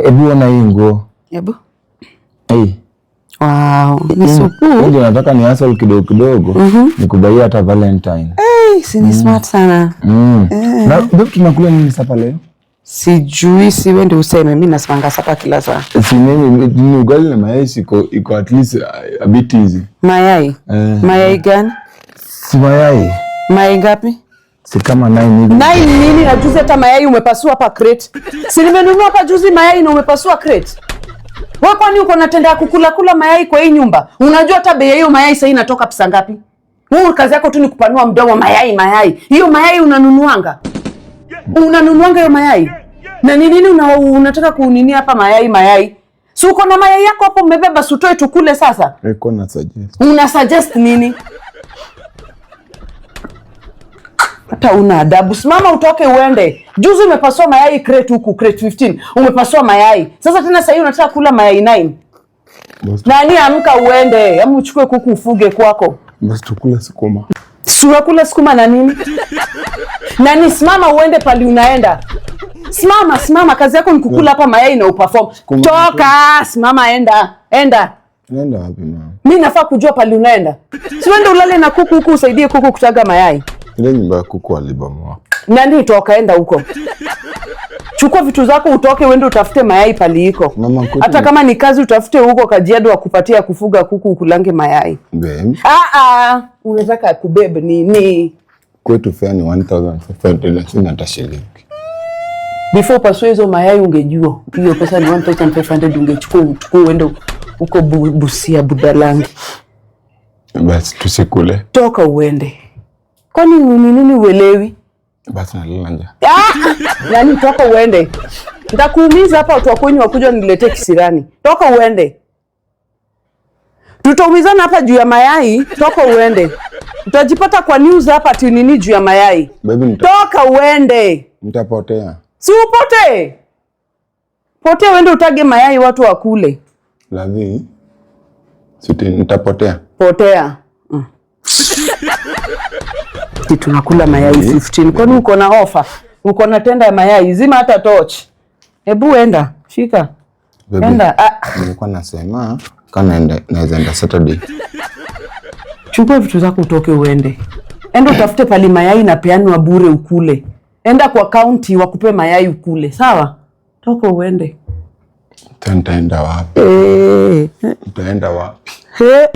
Hebu ona hii nguo. Hebu. Hey. Wow, ni supu. Ndio nataka ni hustle kidogo kidogo. Nikubaie hata Valentine. Hey, si ni smart sana. Na babe, tunakula nini supper leo? Sijui, si wewe ndio useme, mimi nasimanga supper kila saa. Si mimi ni ugali na mayai, iko at least a bit easy. Mayai? Eh. Mayai gani? Si mayai. Mayai ngapi? Si kama 9 hivi. 9 nini? Na juzi hata mayai umepasua hapa crate. Si nimenunua hapa juzi mayai na umepasua crate. Wewe kwani uko na tenda ya kukula kula mayai kwa hii nyumba? Unajua hata bei ya hiyo mayai sasa inatoka pesa ngapi? Wewe kazi yako tu ni kupanua mdomo mayai mayai. Hiyo mayai unanunuanga? Unanunuanga hiyo mayai? Na ni nini unataka kunini hapa mayai mayai? Si uko na mayai yako hapo umebeba, si utoe tukule sasa? Nilikuwa na suggest. Una suggest nini? Hata una adabu. Simama utoke uende. Juzi umepasua mayai crate huku, crate 15. Umepasua mayai. Sasa tena sasa hivi unataka kula mayai 9. Basi. Nani, amka uende. Ama uchukue kuku ufuge kwako. Basi tukule sukuma. Si unakula sukuma na nini? Nani, simama uende pali unaenda. Simama, simama, kazi yako ni kukula hapa mayai na uperform. Sukuma. Toka, simama, enda. Enda. Naenda wapi, mama? Mi nafaa kujua pali unaenda. Si uende ulale na kuku huku, usaidie kuku kutaga mayai. Ile nyumba ya kuku walibomoa. Nani, toka, enda huko. Chukua vitu zako utoke uende utafute mayai pali iko. Mama, kwetu Hata kama ni kazi utafute huko Kajiado wakupatia kufuga kuku ukulange mayai. Babe, Ah ah, unataka kubebe nini? Kwetu fare ni 1500 na sina hata shilingi. Before upasue hizo mayai ungejua hiyo pesa ni 1500, ungechukua uchukue uende huko Busia Budalangi. Basi tusikule. Toka uende. Kwani ni nini uelewi? Basi nalala njaa. Ah! Nani, toka uende. Nitakuumiza hapa, watu wa kwenyu wakuja niletee kisirani. Toka uende. Tutaumizana hapa juu ya mayai. Toka uende. Utajipata kwa news hapa ati nini juu ya mayai. Baby, Toka uende. nitapotea. Si upotee. Potea uende utage mayai watu wakule. Lavi. Siti nitapotea. Potea. Ati tunakula mayai 15. Kwani uko na ofa? Uko na tenda ya mayai? Zima hata torch. Hebu enda. Shika. Baby, Enda. Ah. nilikuwa nasema kama naweza enda Saturday. Chukua vitu zako utoke uende. Enda utafute pali mayai na peanwa bure ukule. Enda kwa county wakupe mayai ukule. Sawa? Toka uende. Nitaenda wapi? Eh. Nitaenda wapi? Eh.